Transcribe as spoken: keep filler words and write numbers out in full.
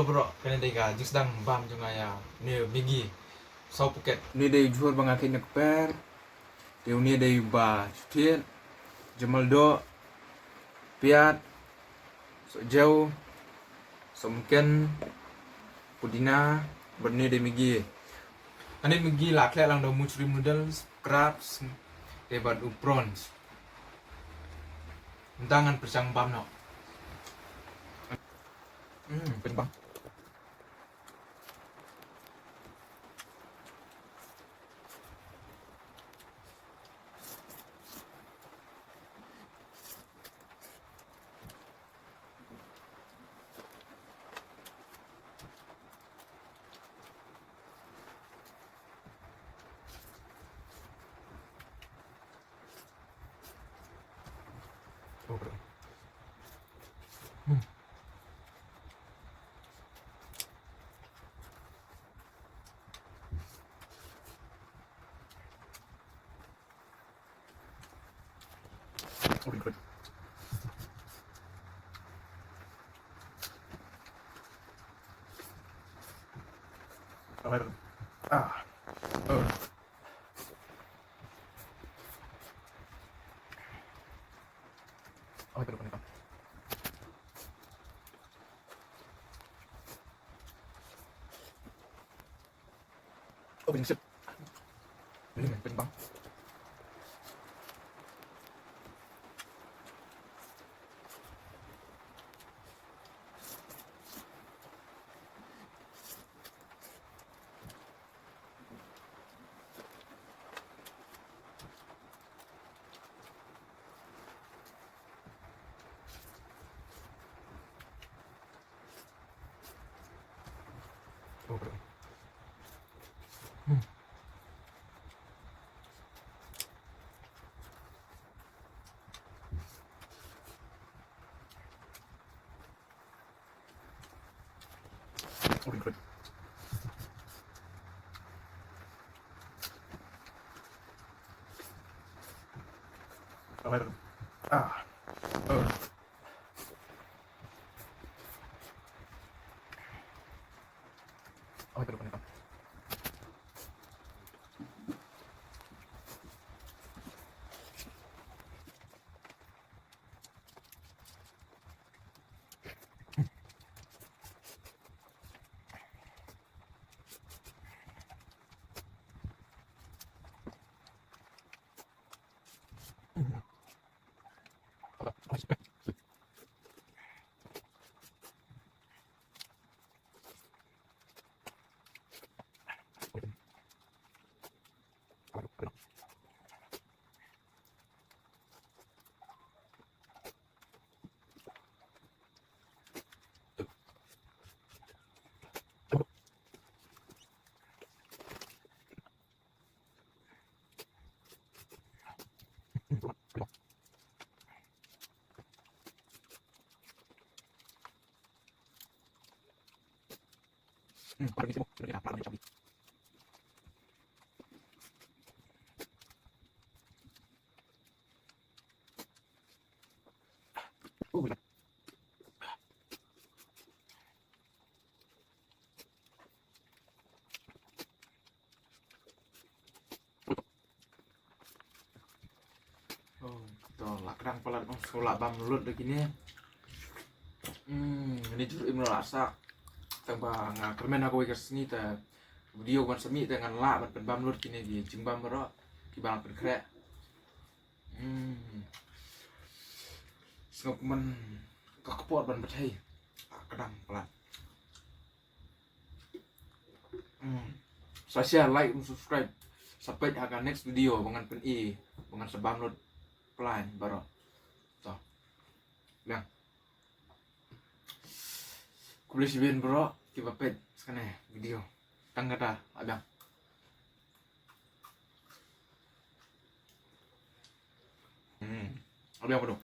Bro, kane dei ka jingsdang bam jong nga ïa une u Maggi saw paket. Une dei u jhur ba nga kheit na kper. Te une dei u ba suthiat, jamaldoh, piat, sohjew, sohmynken, pudina, bad une dei Maggi. Kane Maggi la khleh lang da u mushroom noodles, crabs, te bad u prawns. Mynta ngan pyrshang bam noh. Hmm, pynbang. Oh, to la kdang palat, ong, sngewlah bam lut da kine. Hmm, ini jur im la sa. Tang ba nga kyrmen ha kawei ka sngi te video ban sami te ngan lah ban pynbam lut kine ki jingbam baroh kiba la pynkhreh. Hmm. Sngewkmen ka kpoh ban pynthei. La kdang palat. Hmm. Sa share, like, and subscribe. Sa peit ha ka next video ba ngan pyni, ba ngan sa bam lut plan baroh. To. Biang. Khublei shibun baroh kiba peit sa kane video. Tang kata, la biang. Ka biang pat u.